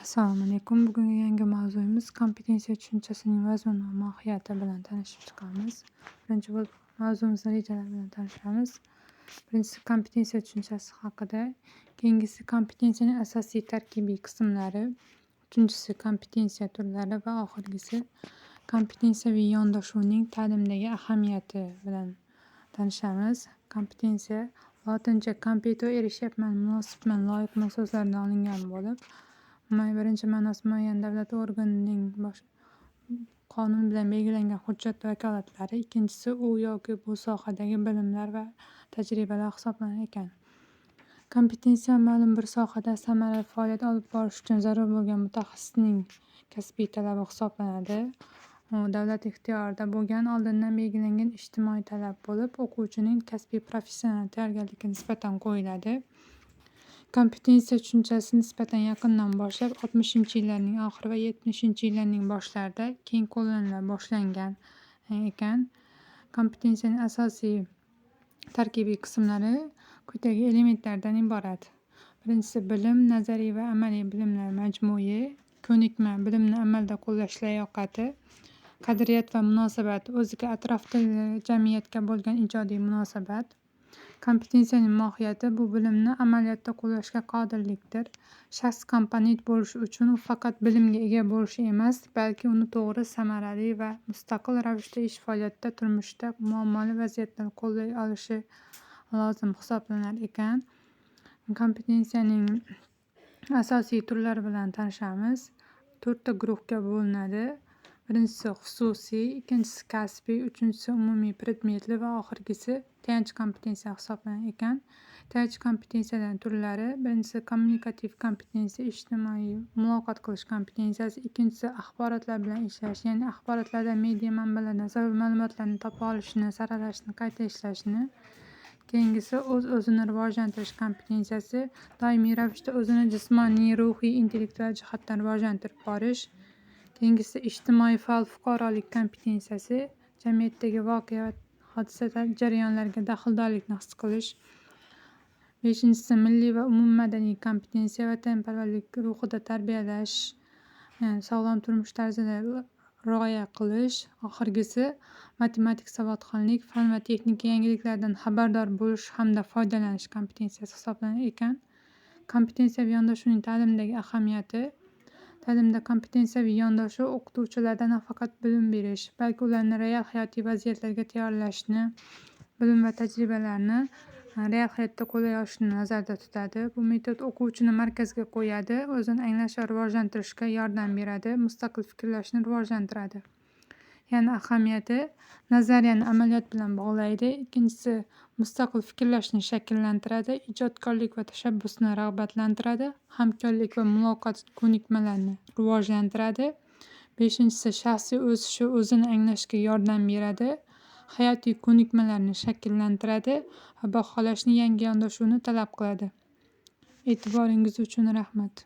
Assalomu alaykum. Bugungi yangi mavzuyimiz kompetensiya tushunchasining mazmun va mohiyati bilan tanishib chiqamiz. Birinchi bo'lib mavzumizni rejalari bilan tanishamiz. Birinchisi kompetensiya tushunchasi haqida, keyingisi kompetensiyaning asosiy tarkibiy qismlari, uchinchisi kompetensiya turlari va oxirgisi kompetensiyaviy yondashuvning ta'limdagi ahamiyati bilan tanishamiz. Kompetensiya lotincha "competo" erishyapman, munosibman, loyiqman so'zlaridan olingan bo'lib, birinchi ma'nosi muayyan davlat organining bosh qonun bilan belgilangan hujjat vakolatlari, ikkinchisi u yoki bu sohadagi bilimlar va tajribalar hisoblanar ekan. Kompetensiya ma'lum bir sohada samarali faoliyat olib borish uchun zarur bo'lgan mutaxassisning kasbiy talabi hisoblanadi. U davlat ixtiyorida bo'lgan oldindan belgilangan ijtimoiy talab bo'lib, o'quvchining kasbiy professional tayyorgarligiga nisbatan qo'yiladi. Kompetensiya tushunchasi nisbatan yaqindan boshlab 60-yillarning oxiri va 70-yillarning boshlarida keng qo'llanila boshlangan ekan. Kompetensiyaning asosiy tarkibiy qismlari quyidagi elementlardan iborat. Birinchisi bilim, nazariy va amaliy bilimlar majmui, ko'nikma, bilimni amalda qo'llash layoqati, qadriyat va munosabat, o'ziga, atrofdagi jamiyatga bo'lgan ijodiy munosabat. Kompetensiyaning mohiyati bu bilimni amaliyotda qo'llashga qodirlikdir. Shaxs komponent bo'lishi uchun u faqat bilimga ega bo'lishi emas, balki uni to'g'ri, samarali va mustaqil ravishda ish faoliyatida, turmushda muammoli vaziyatlarda qo'llay olishi lozim hisoblanar ekan. Kompetensiyaning asosiy turlari bilan tanishamiz. To'rtta guruhga bo'linadi. Birinchisi xususiy, ikkinchisi kasbiy, uchinchisi umumiy predmetli va oxirgisi tayanch kompetensiya hisoblanar ekan. Tayanch kompetensiyalarning turlari: birinchisi kommunikativ kompetensiya, ijtimoiy muloqot qilish kompetensiyasi, ikkinchisi axborotlar bilan ishlash, ya'ni axborotlardan, media manbalardan zarur ma'lumotlarni topa olishni, saralashni, qayta ishlashni. Keyingisi o'z-o'zini rivojlantirish kompetensiyasi, doimiy ravishda o'zini jismoniy, ruhiy, intellektual jihatdan rivojlantirib borish. Keyingisi ijtimoiy faol fuqarolik kompetensiyasi, jamiyatdagi voqea va hodisa jarayonlariga daxldorlikni his qilish. Beshinchisi milliy va umummadaniy kompetensiya, vatanparvarlik ruhida tarbiyalash, sog'lom turmush tarzini rioya qilish. Oxirgisi matematik savodxonlik, fan va texnika yangiliklaridan xabardor bo'lish hamda foydalanish kompetensiyasi hisoblanar ekan. Kompetensiyaviy yondashuvning ta'limdagi ahamiyati. Ta'limda kompetensiyaviy yondashuv o'qituvchilarda nafaqat bilim berish, balki ularni real hayotiy vaziyatlarga tayyorlashni, bilim va tajribalarni real hayotda qo'llay olishni nazarda tutadi. Bu metod o'quvchini markazga qo'yadi, o'zini anglash va rivojlantirishga yordam beradi, mustaqil fikrlashni rivojlantiradi. Yana ahamiyati nazariyani amaliyot bilan bog'laydi. Ikkinchisi mustaqil fikrlashni shakllantiradi, ijodkorlik va tashabbusni rag'batlantiradi, hamkorlik va muloqot ko'nikmalarini rivojlantiradi. Beshinchisi shaxsiy o'sishi, o'zini anglashga yordam beradi, hayotiy ko'nikmalarni shakllantiradi va baholashni yangi yondashuvni talab qiladi. E'tiboringiz uchun rahmat.